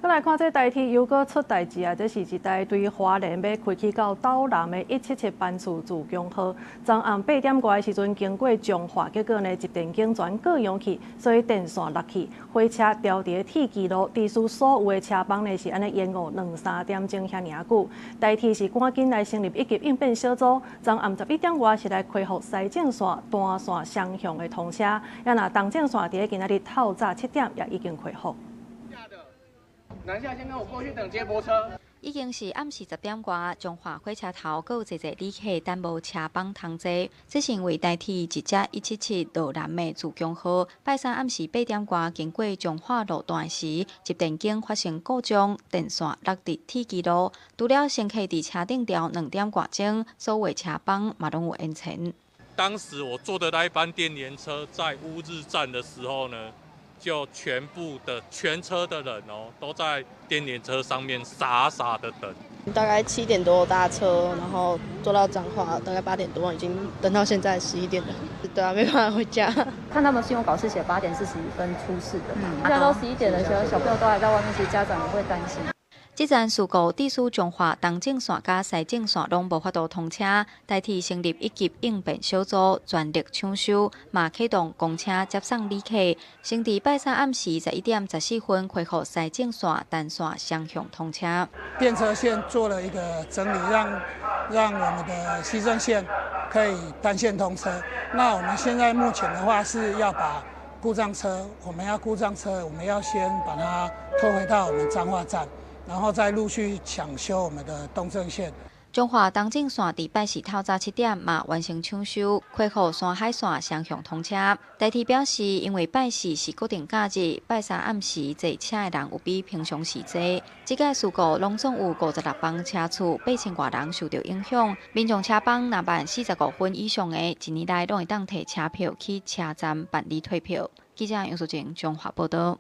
來看這台鐵又閣出代誌啊！這是一台對花蓮欲開去到斗南的177班次自強號，昨暗8點外的時陣經過彰化，結果呢，集電警全過揚去，所以電線落去，火車牢佇鐵支路，致使所有的車班呢是按呢延誤兩三點鐘遐爾久。台鐵是趕緊來成立一級應變小組，昨暗11點外是來恢復西正線單線雙向的通車，啊若東正線佇今仔日透早7點也已經恢復。南下先跟我過去等接駁車。已經是暗時10點外，彰化火車頭閣有濟濟旅客等無車班通坐。這是因為台鐵一節177落南的自強號，拜三暗時8點外經過彰化路段時，集電弓發生故障，電線落佇鐵支路。除了乘客佇車頂牢2點外鐘，所有車班嘛攏有延遲。當時我坐的那一班電聯車在烏日站的時候呢，就全部的全車的人哦，都在電聯車上面傻傻的等。大概7點多搭車，然後坐到彰化，大概8點多已經等到現在11點了。對啊，沒辦法回家。看他們新聞稿是寫8點41分出事的，現在都11點了，小朋友都還在外面，其實家長也會擔心。這站事故致使彰化東正線佮西正線攏無法度通車，台鐵成立一級應變小組，全力搶修，嘛啟動公車接送旅客。先佇拜三暗時11點14分恢復西正線單線雙向通車。電車線做了一個整理，讓我們的西正線可以單線通車。那我們現在目前的話是要把故障車，我們要故障車，我們要先把它拖回到我們彰化站。然後再陸續搶修我們的東正線。彰化東正線佇拜四透早7點嘛完成搶修，恢復山海線雙向通車。台鐵表示，因為拜四是國定假日，拜三暗時坐車的人有比平常時濟。這個事故攏總有56班車次，8000外人受著影響。民眾車班若慢45分以上的，一年內攏會當提車票去車站辦理退票。記者楊淑靜彰化報導。